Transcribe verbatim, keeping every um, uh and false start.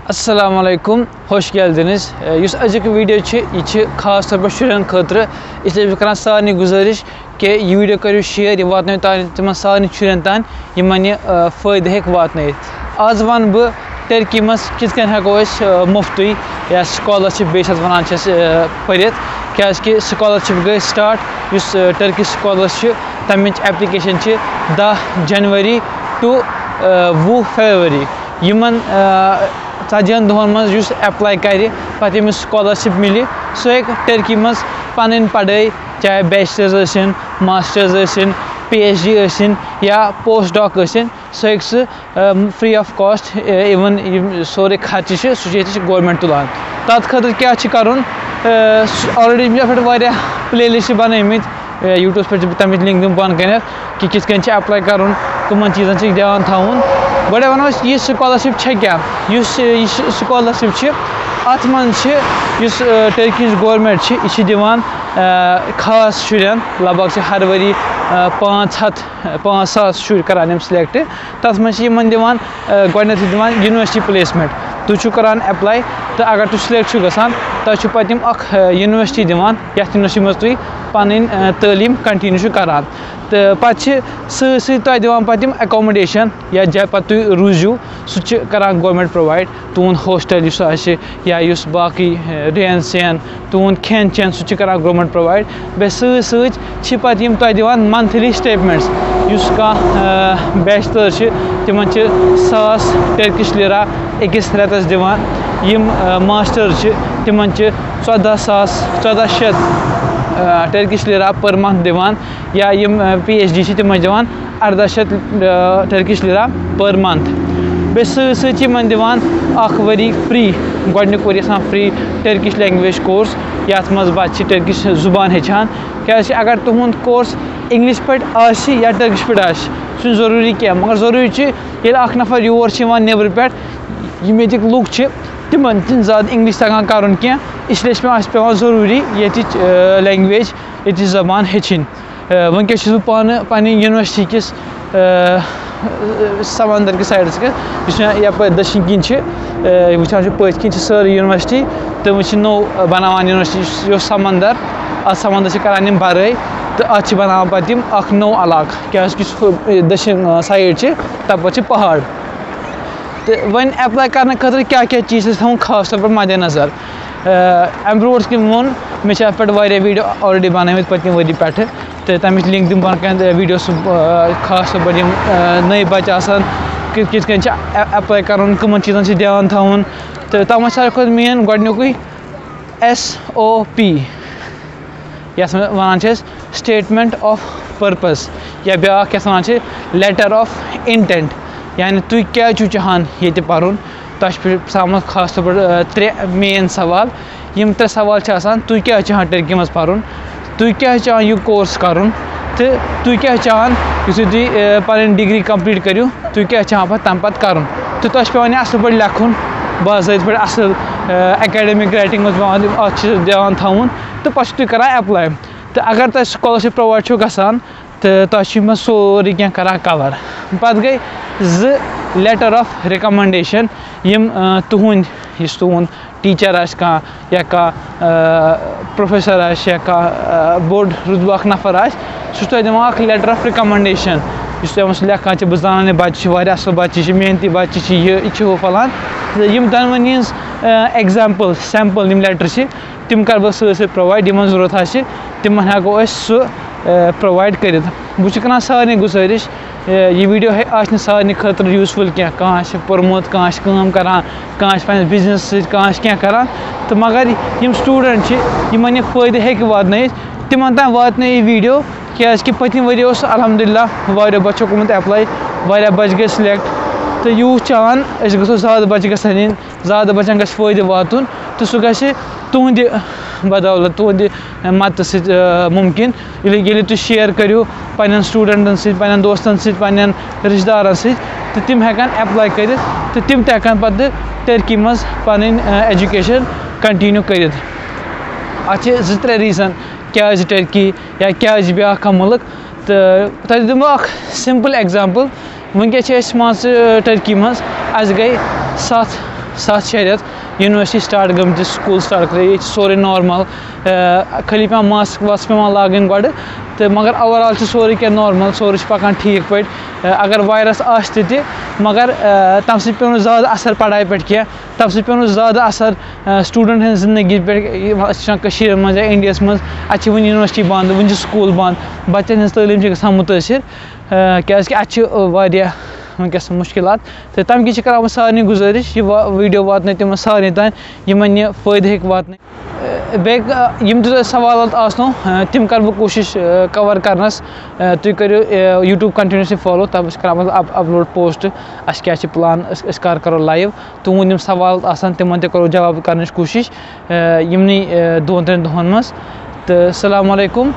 السلام علیکم، ہوش گیل دِنٕچ۔ یُس أزیُک ویٖڈیو چھُ، یہِ چھُ خاص طور پٲٹھۍ شُرٮ۪ن خٲطرٕ، اس لیے چھُس بہٕ کران سارنٕے گُزٲرِش کہِ یہِ ویٖڈیو کٔرِو شِیَر، یہِ واتنٲیِو تام تِمن سارنٕے شُرٮ۪ن تام، یِمن یہِ، آ، فٲیدٕ ہیٚکہِ واتنٲیِتھ۔ آز وَنہٕ بہٕ ٹرکی منٛز کِتھ کٔنۍ ہٮ۪کو أسۍ، آ، مُفتٕے یا سکالرشپ بیٚیہِ چھِ اَتھ وَنان چھِ أسۍ، آ، پٔرِتھ، کیٛازِکہِ سکالرشپ گٔے سٹارٹ۔ یُس، آ، ٹرکی سکالر چھِ، تَمِچ ایپلیکیشن چھِ دَہ جنوری ٹُو، آ، وُہ فیبرؤری۔ یِمن، آ، ژتجی ہن دۄہن منٛز یُس ایپلاے کرِ، پتہٕ ییٚمِس سکالرشپ مِلہِ، سُہ ہیٚکہِ ٹرکی منٛز پنٕنۍ پڑھٲے، چاہے بیچلرز ٲسِن، ماسٹرز ٲسِن، پی ایچ ڈی ٲسِن یا پوسٹ ڈاک ٲسِن، سُہ ہیٚکہِ سُہ، آ، free of cost، آ، even یِم سورُے خرچہٕ چھِ، سُہ چھُ ییٚتہِ چھِ گورمینٹ تُلان۔ تَتھ خٲطرٕ کیٛاہ چھِ کَرُن؟ آ، سُہ already مےٚ پٮ۪ٹھ واریاہ پلے لسٹ بَنٲومٕتۍ، آ، یوٗٹیوبَس پٮ۪ٹھ چھِ تَمِچ لِنک دِمہٕ بۄن کَنٮ۪تھ کہِ کِتھ کٔنۍ چھِ ایپلاے کَرُن، کٕمَن چیٖزَن چھِ دھیان تھاوُن۔ گۄڈَے وَنو أسۍ، یہِ سکالرشپ چھےٚ کیٛاہ؟ یُس، آ، یہِ سکالرشپ چھِ، اَتھ منٛز چھِ یُس، آ، ٹرکی ہِنٛز گورمینٹ چھِ، یہِ چھِ دِوان، آ، خاص شُرٮ۪ن، لگ بگ چھِ ہر ؤری، آ، پانٛژھ ہَتھ پانٛژھ ساس شُرۍ کَران یِم سِلیکٹ۔ تَتھ منٛز چھِ یِمَن دِوان، آ، گۄڈٕنٮ۪تھٕے دِوان یوٗنیورسٹی پلیسمنٹ۔ تُہۍ چھِو کَران ایپلاے، تہٕ اگر تُہۍ سِلیکٹ چھِو گژھان، تۄہہِ چھُ پَتہٕ یِم اَکھ، آ، یوٗنیورسٹی دِوان، یَتھ یوٗنیورسٹی منٛز تُہۍ پَنٕنۍ، آ، تعلیٖم کَنٹِنیوٗ چھِو کَران۔ تہٕ پَتہٕ چھِ سۭتۍ سۭتۍ تۄہہِ دِوان پَتہٕ یِم ایکوموڈیشن، یا جایہِ پَتہٕ تُہۍ روٗزِو، سُہ تہِ چھِ کَران گورمینٹ پرووایڈ۔ تُہُنٛد ہاسٹل یُس آسہِ، یا یُس باقٕے، آ، رہن سہن، تُہُنٛد کھٮ۪ن چٮ۪ن، سُہ تہِ چھِ کَران گورمینٹ پرووایڈ۔ بیٚیہِ سۭتۍ سۭتۍ چھِ پَتہٕ یِم تۄہہِ دِوان منتھلی سٹیٹمنٹس۔ یُس کانٛہہ، آ، بیچلر چھِ، تِمن چھِ ساس ٹرکش لیرا أکِس رٮ۪تس دِوان۔ یِم، آ، ماسٹر چھِ، تِمن چھِ ژۄدہ ساس، ژۄدہ شیٚتھ، آ، ٹرکش لیرا پر منتھ دِوان۔ یا یِم، آ، پی ایچ ڈی چھِ، تِمن چھِ دِوان اردہ شیٚتھ، آ، ٹرکش لیرا پر منتھ۔ بیٚیہِ سۭتۍ سۭتۍ چھِ یِمن دِوان اکھ ؤری فری، گۄڈٕنیُک ؤری آسان فری ٹرکش لینگویج کورس، یتھ منٛز بچہِ چھِ ٹرکش زبان ہیٚچھان۔ کیازِ کہِ اگر تُہُنٛد کورس انگلش پٲٹھۍ آسہِ یا ٹرکش پٲٹھۍ آسہِ، سُہ چھُنہٕ ضروٗری کینٛہہ، مگر ضروٗری چھُ ییٚلہِ اکھ نفر یور چھُ یِوان نیٚبرٕ پٮ۪ٹھ، یِم ییٚتِکۍ لُکھ چھِ، تِمن چھِنہٕ زیادٕ انگلش تگان کرُن کینٛہہ، اس لیے چھِ پٮ۪وان، اَسہِ پٮ۪وان ضروٗری ییٚتِچ، آ، لینگویج، ییٚتِچ زبان ہیٚچھِنۍ۔ آ، وٕنکیٚس چھُس بہٕ پانہٕ پننہِ یونیورسٹی کِس، آ، سمندر کِس سایڈس کٮ۪تھ، یُس مےٚ یپٲرۍ دٔچھِنۍ کِنۍ چھِ، آ، وٕچھان چھُ پٔتھۍ کِنۍ چھِ سٲرٕے یونیورسٹی، تہٕ وۄنۍ چھِ نوٚو، آ، بناوان یونیورسٹی، یُس، یُس سمندر، اتھ سمندرس چھِ کران یِم بھرٲے، تہٕ اتھ چھِ بناوان پتہٕ یِم اکھ نوٚو علاقہٕ، کیازِ کہِ یُس ہُہ، آ، دٔچھِنۍ، آ، سایڈ چھِ، تپٲرۍ چھِ پہاڑ۔ تہٕ وۄنۍ ایپلاے کرنہٕ خٲطرٕ کیٛاہ کیٛاہ چیٖز چھِ أسۍ تھاوُن خاص طور پر مدِ نظر؟ آ، امہِ برونٛٹھ تہِ ووٚن، مےٚ چھِ اتھ پٮ۪ٹھ واریاہ ویٖڈیو already بنٲومٕتۍ پٔتمہِ ؤری پٮ۪ٹھٕ، تہٕ تَمِچ لِنک دِمہٕ بۄنہٕ کَنہِ ویٖڈیو سُہ، آ، خاص طور پٲٹھۍ یِم، آ، نٔے بَچہٕ آسان، کِتھ، کِتھ کٔنۍ چھِ اے-، ایپلاے کَرُن، کٕمَن چیٖزَن چھِ دھیان تھاوُن۔ تہٕ تَتھ منٛز چھِ ساروی کھۄتہٕ مین گۄڈٕنیُکُے ایس او پی، یَتھ منٛز وَنان چھِ أسۍ statement of purpose، یا بیٛاکھ یَتھ وَنان چھِ letter of intent، یعنی تُہۍ کیٛازِ چھُو چاہان ییٚتہِ پَرُن؟ تۄہہِ چھِ پرٛژھمُت خاص طور پٲٹھۍ، آ، ترٛےٚ مین سوال۔ یِم ترٛےٚ سوال چھِ آسان، تُہۍ کیٛاہ چھِ چاہان ٹرکی منٛز پَرُن؟ تُہۍ کیٛاہ چھِ چاہان یہِ کورس کَرُن؟ تہٕ تُہۍ کیٛاہ چھِ چاہان یُتھُے تُہۍ، آ، پَنٕنۍ ڈگری کمپلیٖٹ کٔرِو، تُہۍ کیٛاہ چھِ چاہان پَتہٕ تَمہِ پَتہٕ کَرُن؟ تہٕ تۄہہِ چھِ پٮ۪وان یہِ اَصٕل پٲٹھۍ لیکھُن، باضٲبطہٕ پٲٹھۍ اَصٕل، آ، academic writing منٛز پٮ۪وان اَتھ چھِ دھیان تھاوُن، تہٕ پَتہٕ چھِو تُہۍ کَران ایپلاے۔ تہٕ اگر تۄہہِ سکالرشپ پرووایڈ چھُو گژھان، تہٕ تۄہہِ چھُ یِمن سورُے کینٛہہ کران کور۔ پتہٕ گٔے زٕ letter of recommendation، یِم، آ، تُہنٛدۍ، یُس تُہنٛد ٹیٖچر آسہِ کانٛہہ یا کانٛہہ، آ، پروفیسر آسہِ یا کانٛہہ، آ، بوٚڑ رُتبہٕ اکھ نفر آسہِ، سُہ چھُ تۄہہِ دِوان اکھ letter of recommendation، یُس تۄہہِ یِمن سۭتۍ لیکھان چھِ، بہٕ زانان یہِ بچہِ چھِ واریاہ اصل بچہِ، یہِ چھِ محنتی بچہِ، یہِ چھِ یہِ، یہِ چھِ ہُہ فلان۔ تہٕ یِم دۄنوٕنی ہٕنٛز، آ، example، sample یِم letter چھِ، تِم کَرٕ بہٕ سۭتۍ سۭتۍ پرووایڈ، یِمَن ضوٚرَتھ آسہِ، تِمَن ہٮ۪کو أسۍ سُہ، آ، پرووایڈ کٔرِتھ۔ بہٕ چھُس کَران سارنٕے گُزٲرِش، آ، یہِ ویٖڈیو ہے-، آسہِ نہٕ سارنٕے خٲطرٕ یوٗزفُل کینٛہہ۔ کانٛہہ آسہِ پوٚرمُت، کانٛہہ آسہِ کٲم کَران، کانٛہہ آسہِ پنٛنِس بِزنِسَس سۭتۍ، کانٛہہ آسہِ کینٛہہ کَران۔ تہٕ مگر یِم سٹوٗڈنٛٹ چھِ، یِمَن یہِ فٲیدٕ ہیٚکہِ واتنٲیِتھ، تِمَن تام واتنٲیِو یہِ ویٖڈیو، کیٛازِکہِ پٔتمہِ ؤرۍ یہِ اوس الحمدللہ واریاہ بَچو کوٚرمُت ایپلاے، واریاہ بَچہٕ گٔے سِلیکٹ۔ تہٕ یوٗتھ چھِ چاہان أسۍ گژھو زیادٕ بَچہٕ گژھن یِنۍ، زیادٕ بَچَن گژھِ فٲیدٕ واتُن تہٕ سُہ گژھِ تُہٕنٛدِ بدولت، تُہٕنٛدِ مدتہٕ سۭتۍ، آ، مُمکِن۔ ییٚلہِ، ییٚلہِ تُہۍ شیئر کٔرِو پنٛنٮ۪ن سٹوٗڈنٛٹَن سۭتۍ، پنٛنٮ۪ن دوستَن سۭتۍ، پنٛنٮ۪ن رِشتہٕ دارَن سۭتۍ، تہٕ تِم ہٮ۪کَن ایپلاے کٔرِتھ تہٕ تِم تہِ ہٮ۪کَن پَتہٕ ٹرکی منٛز پَنٕنۍ، آ، ایجوکیشن کنٹینیو کٔرِتھ۔ اَتھ چھِ زٕ ترٛےٚ ریٖزن، کیٛازِ ٹرکی یا کیٛازِ بیٛاکھ کانٛہہ مُلک۔ تہٕ تۄہہِ دِمہٕ بہٕ اَکھ simple example۔ وٕنکیٚس چھِ أسۍ، مان ژٕ، ٹرکی منٛز، اَسہِ گٔے ستھ ستھ شےٚ رٮ۪تھ یونیورسٹی سٹارٹ گٔمٕتِس، سکوٗل سٹارٹ کٔرِتھ، ییٚتہِ چھِ سورُے نارمل۔ خٲلی پٮ۪وان ماسک واسک پٮ۪وان لاگٕنۍ گۄڈٕ، تہٕ مگر اوور آل چھِ سورُے کینٛہہ نارمل، سورُے چھُ پَکان ٹھیٖک پٲٹھۍ۔ اگر وایرَس آسہِ تہِ تہِ، مگر تَمہِ سۭتۍ پیوٚو نہٕ زیادٕ اثر پڑھاے پٮ۪ٹھ کینٛہہ، تَمہِ سۭتۍ پیوٚو نہٕ زیادٕ اثر سٹوٗڈنٛٹ ہٕنٛز زندگی پٮ۪ٹھ۔ أسۍ چھِ وٕچھان کٔشیٖرِ منٛز یا اِنڈیاہَس منٛز، اَتہِ چھِ وٕنہِ یونیورسٹی بنٛد، وٕنہِ چھِ سکوٗل بنٛد، بَچَن ہِنٛز تعلیٖم چھِ گژھان مُتٲثر۔ کیٛازِکہِ اَتہِ چھِ واریاہ وٕنکیٚس مُشکلات، تہٕ تَمہِ کِنۍ چھِ کَران وۄنۍ سارنٕے گُزٲرِش، یہِ وا-، ویٖڈیو واتنٲیِو تِمَن سارنٕے تام، یِمَن یہِ فٲیدٕ ہیٚکہِ واتنٲیِتھ۔ بیٚیہِ یِم تہِ تۄہہِ سوالات آسنو، تِم کَرٕ بہٕ کوٗشِش کَوَر کَرنَس۔ تُہۍ کٔرِو YouTube continuously follow، تَتھ منٛز چھِ کَران اَپ-، upload post، اَسہِ کیٛاہ چھِ plan، أسۍ أسۍ کَر کَرو live۔ تُہُنٛد یِم سوال آسَن، تِمَن تہِ کَرو جواب کَرنٕچ کوٗشِش یِمنٕے دۄن ترٛٮ۪ن دۄہَن منٛز۔ تہٕ السلام علیکُم۔